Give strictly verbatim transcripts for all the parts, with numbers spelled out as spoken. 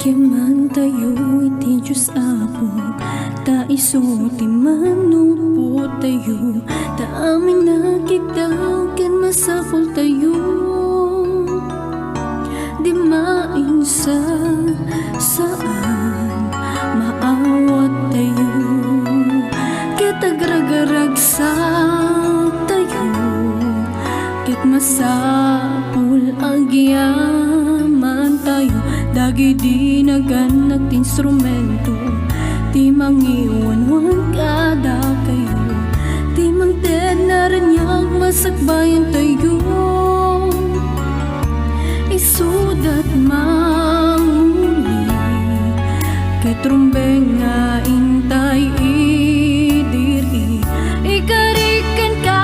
Agyamantayo iti Dios Apo, ta isu ti mannubottayo, ta amin a kiddaw ken masapultayo. Di mainsa, saan, maawattayo, ket agragaragsaktayo, ket masapul agyamantayo dagidi nagannak ti instrumento ti mangiwanwan kadakayo, ti mangted na raniag masakbayantayo. Isudat manguli, ket rumbeng nga intay idiri. Ikarik kenka,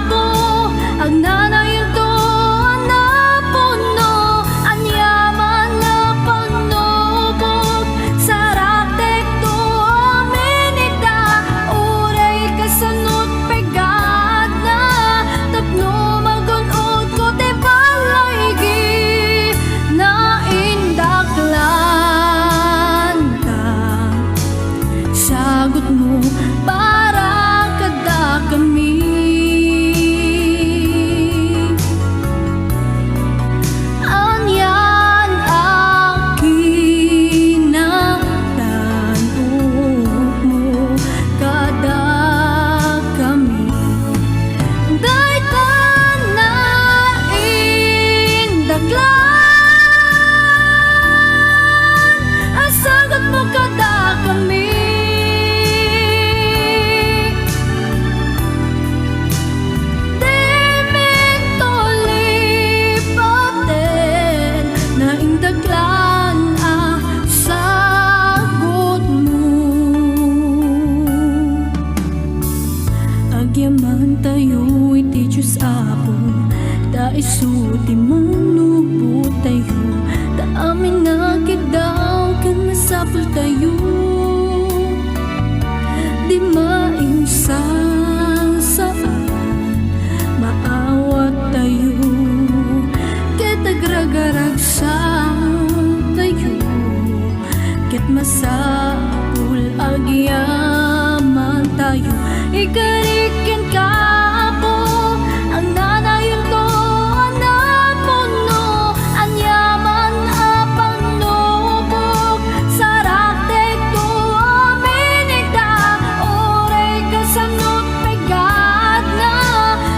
Apo, agnanayonto a napuno, aniaman nga pannubok, saraktekto amin ita, uray kasano't pegatna, tapno magun-odko ti balay iti naindaklanta. Sagutmo para kadakami. Anian a kinatan-okmo kadakami. Dayta naindaklan a sagutmo kadakami. Dimin tulipaten naindaklan a sagutmo. Agyamantayo iti Dios Apo, ta isu ti mannubottayo, ta amin a kiddaw ken masapultayo. Di mainsa, saan, maawattayo, ket agragaragsaktayo, ket masapul agyamantayo. Ikarik kenka, Apo, agnanayonto a napuno, aniaman a pannubok, saraktekto amin ita, uray kasano't pegatna,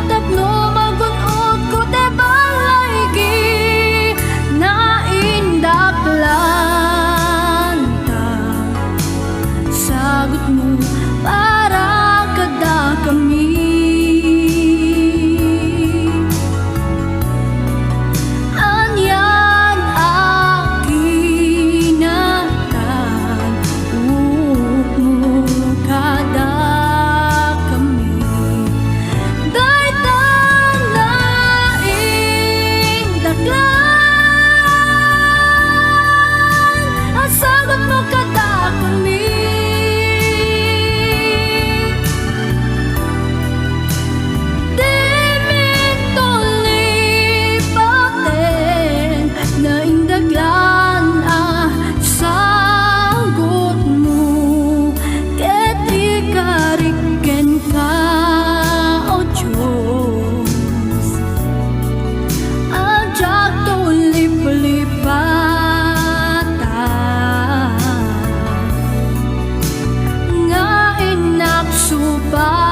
tapno magun-odko ti balay iti naindaklanta. Sagutmo para kadakami. Anian a kinatan-okmo kadakami. Dayta naindaklan a sagutmo kadakami. Dimin tulipaten naindaklan a sagutmo, ket ikarik kenka, O Dios, a diakto liplipatan, nga innak suba